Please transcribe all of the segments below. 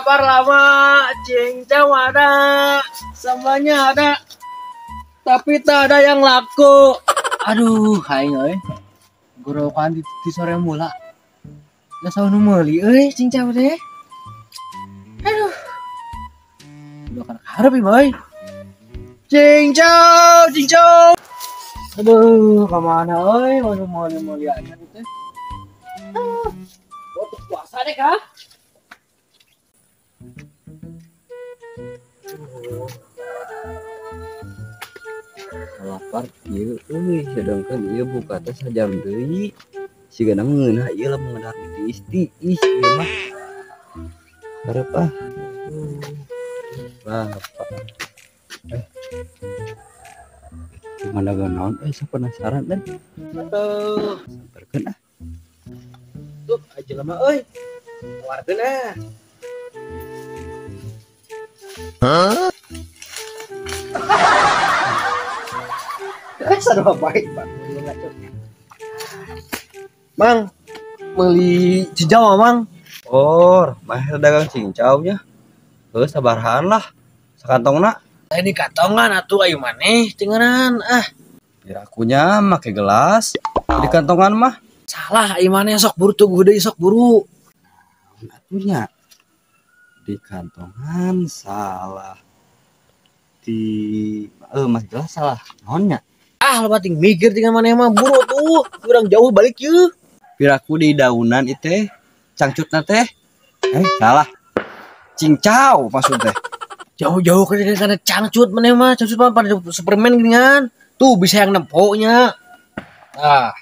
Sabar lama, cincau ada, semuanya ada, tapi tak ada yang laku. Aduh, aing euy. Gorokan di sore mula. Lah saha nu meuli euy cincau teh. Aduh. Udah kan harap ieu euy. Cincau, cincau. Aduh, kemana euy? Mau meuli-meuli aja teh. Oh, puasa deh kah? Lapar kieu euy, sedangkan ieu buka teh sajam deui. Sigana ngeunah ieu lamun ngadahar tiis-tiis ieu mah. Hareup ah. Bapak. Gimana naon euy, sok penasaran dan. Aduh, samperkeun ah. Tuh, aja lama euy. Keluarkeun ah. Hah? Sarua baik, Bang. Mang, beli cincau, Mang. Oh, mah dagang cincau nya. Heuh, sabarahaan lah. Sakantongna. Ini kantongan atuh ayo maneh tinggalan ah. Biar akunya make gelas di kantongan mah. Salah ayo maneh sok buru tuh deui sok buru. Atunya di kantongan salah. Di mas gelas salah. Naonnya? Ah, lo bating mikir tinggal maneh mah buru tuh, kurang jauh balik yeuh. Piraku di daunan itu cangcutna teh. Salah. Cincau maksud teh. Jauh-jauh karena cangcut maneh mah, cangcut mah pada Superman geuningan. Tuh bisa yang nempoknya. Tah.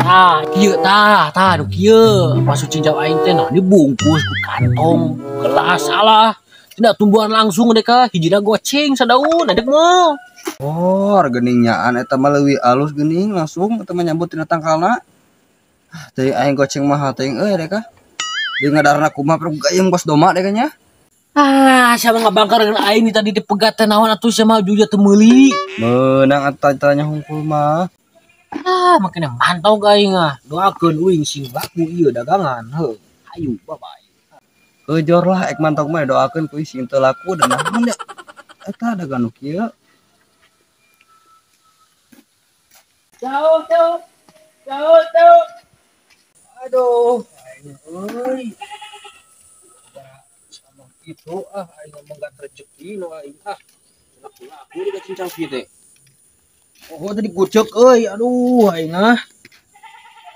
Tah, kieu tah, tah nu kieu. Maksud cincau aing teh nah dibungkus ku kantong, gelas salah. Tidak tumbuhan langsung deh kah, hijina goceng sadaun adek mah. Oh, geuning nyaan eta mah leuwih alus geuning langsung eta mah nyambut tina tangkalna. Ah, teuing aing goceng mah teuing euy deh kah. Di ngadarna kumaha perlu gayeng bos doma deh nya. Ah, siapa ngabangkar dengan aing tadi dipegat teh naon atuh sia mah juja teu meuli. Meunang eta tanya hungkul mah. Ah, makanya mantau aing ah. Doakeun uing sing laku ieu dagangan heuh. Hayu bye bye. Ejor lah ek mantau mah doakeun ku sing teu laku dan naon ya. Eta dagang nu kieu. Jauh, jauh. Jauh, jauh. Aduh, aing euy. Sama itu ah aing ngomong gak rezeki nu aing ah. Laku-laku deui cincau kieu teh. Oh, tadi gocek euy. Aduh, aing ah.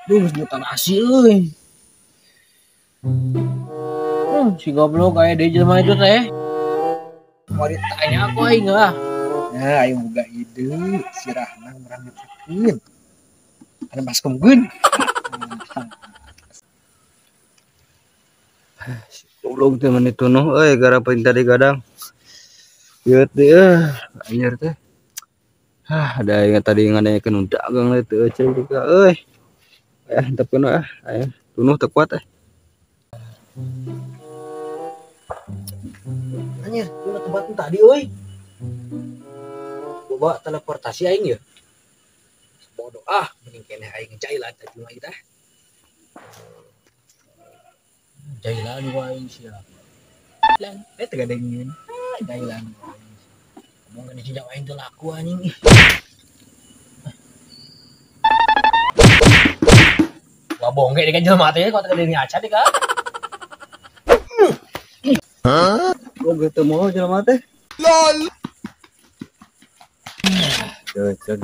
Duh, geus buta nasi euy. Si goblok aya deui jelema itu teh. Mau ditanya aku aing ah. Nah, aing boga ide sirahna urang ngecekeun. Ada baskomkeun. Si goblok teh meni tunuh euy gara paling tadi gadang. Ieu teh anjir teh. Hah, ada yang tadi ngadanyakeun dagang teh teu euceun juga euy. Aya hentepkeun ah, aya tunuh teu kuat eh. Anjir, lu tempat tadi euy. Bawa teleportasi aing ya. Bodoh ah, mending keneh aing jailan tadi mah kita. Jailan wae sia. Lan, teu gadengin. Jailan. Ngomong gini cincau aing teu laku anjing. Wah bongke deui kan jelema teh kok teu gadengin aca deui ka. Hah? Kok gitu mau jelema teh? LOL. Cek.